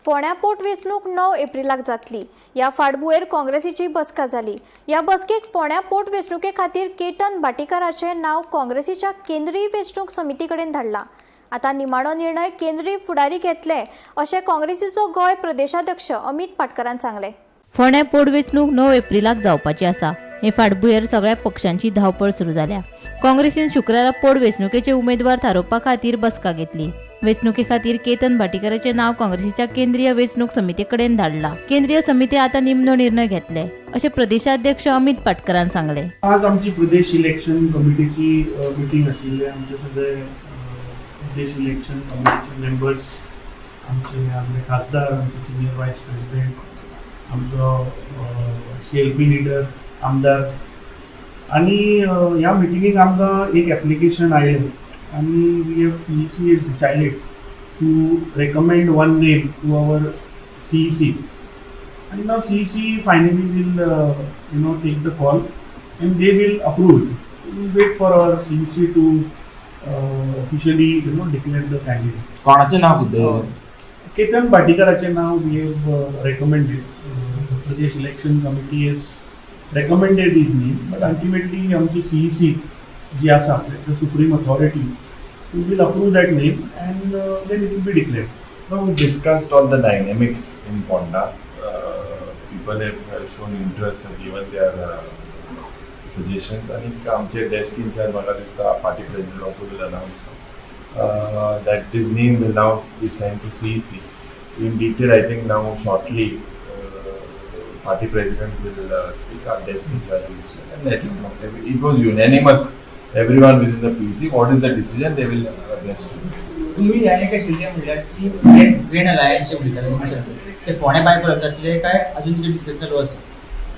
फोंड्या पोटवेंचणूक 9 एप्रिलाक जातली. ह्या फाटभुंयेर काँग्रेसीची बसका जाली. ह्या बसकेक फोंड्या पोटवेंचणुके खातीर केतन भाटीकाराचें नांव काँग्रेसीच्या केंद्रीय वेंचणूक समिती कडेन धाडलां. आतां निमाणो निर्णय केंद्रीय फुडारी घेतले, अशें काँग्रेसीचो गोंय प्रदेशाध्यक्ष अमित पाटकरान सांगलें. फोंड्या पोटवेंचणूक 9 एप्रिलाक जावपाची आसा. हे फाटभुंयेर सगळ्या पक्षांची धांवपळ सुरू जाल्या. काँग्रेसीन शुक्रारा पोटवेंचणुकेचे उमेदवार थारोवपा खातीर बसका घेतली. वेंचणुके खातीर केतन भाटीकाराचें नांव काँग्रेसीच्या केंद्रीय वेंचणूक समिती कडेन धाडलां. केंद्रीय समिती आतां निमणो निर्णय घेतले, अशें प्रदेशाध्यक्ष अमित पाटकरान सांगलें. आज आमची प्रदेश इलेक्शन कमिटीची मिटींग आशिल्ली. आमचे सगळे प्रदेश इलेक्शन कमिटीचे मेंबर्स, आमचे आदले खासदार, आमचे सिनियर वायस प्रेसिडेंट, आमचो सीएलपी लिडर, आमदार आनी ह्या मिटिंगेक आमकां एक एप्लिकेशन आयलें आनी we have PEC has decided to recommend one name to our CEC. And now CEC finally will take the call and they will approve it. So we'll wait for our CEC to officially declare the candidate. कोणाचें नांव सुद्दां? केतन भाटीकराचें नांव we have recommended. The Pradesh Election Committee has recommended his name, but ultimately आमची CEC जी आसा, the supreme authority, will approve that name and then it will be declared. No, we discussed all the dynamics in Ponda. People have shown interest and given their suggestions. आणि आमचे desk in-charge, म्हाका दिसता party president also will announce that his name will now be sent to CEC. In detail, I think now shortly, party president will speak, our desk in charge will speak, and let you know. It was unanimous. Everyone within the PEC, what is the decision, they will address to. तुम्ही हें एक आशिल्लें, म्हणल्यार ती grand alliance जे उलयताले तुमचे, ते फोंड्या बायपोल जातले काय अजून कितें डिस्कस चालू आसा?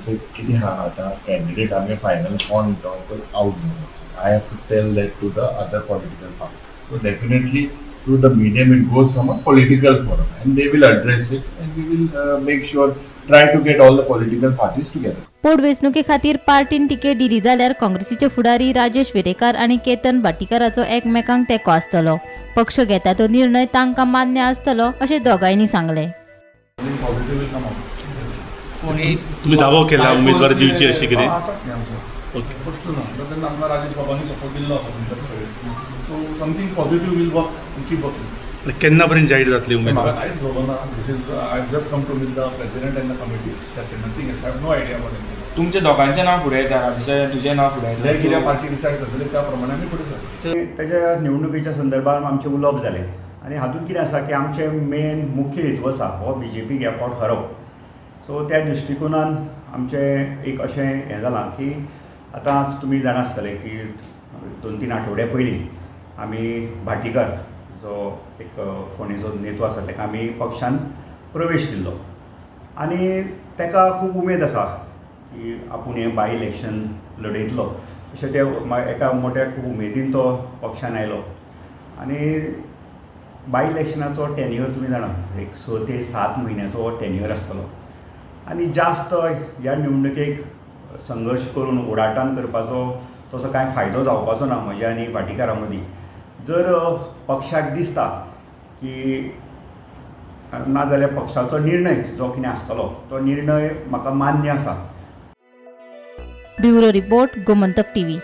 So कितें आहा, आतां कॅन्डिडेट आमी फायनल कोण तो आवट न्हू. I have to tell that to the other political parties. So definitely through the medium it goes from a political forum and they will address it and we will make sure, try to get all the political parties together. पोटवेंचणुके खातीर पार्टीन ticket दिली जाल्यार काँग्रेसीचे फुडारी राजेश वेरेकार आनी केतन भाटीकाराचो एकमेकांक तेंको आसतलो. पक्ष घेता तो निर्णय तांकां मान्य आसतलो, अशें दोगांयनी सांगलें. Positive will come out. फोंडे तुम्ही दावो केला उमेदवारी दिवची अशी कितें? आसात न्ही आमचे प्रश्न ना. आतां तेन्ना आमकां राजेश बाबांनी सपोर्ट दिल्लो आसा तुमच्याच कडेन. So something positive will work, keep working. आनी केन्ना पर्यंत जाहीर जातली म्हाका उमेदवार? कांयच खबर ना. This is, I just come to meet the president and the committee. That's it, nothing else. I have no idea about anything. तुमच्या दोगांचें नांव फुडें येता, राजेशाचें, तुजें नांव फुडें जे येता. कितें पार्टी डिसायड करतली, त्या प्रमाणे आमी फुडें सरतले. ताच्या निवडणुकेच्या संदर्भात आमचें उलोवप जालें आनी हातूंत कितें आसा की आमचें मेन मुख्य हेतू आसा हो बीजेपीक ह्या फावट हरोवप. सो त्या दृश्टिकोनान आमचें एक अशें हें जालां की आतांच तुमी जाणा आसतले की 2-3 आठवड्या पयलीं आमी भाटीकर जो एक फोंडेचो नेतो आसा, ताका आमी पक्षान प्रवेश दिल्लो आनी ताका खूब उमेद आसा की आपूण हें बाय इलेक्शन लडयतलो अशें. ते एका मोठ्या खूब उमेदीन तो पक्षान आयलो आनी बाय इलेक्शनाचो टेन्युअर तुमी जाणा, एक 6 ते 7 म्हयन्याचो टेन्युअर आसतलो आनी जास्त ह्या निवडणुकेक संघर्श करून ओडाटान करपाचो तसो कांय फायदो जावपाचो ना म्हज्या आनी भाटीकारा मदीं. जर पक्षाक दिसता की नाजाल्यार पक्षाचो निर्णय जो कितें आसतलो तो निर्णय म्हाका मान्य आसा. Bureau report, Gomantak TV.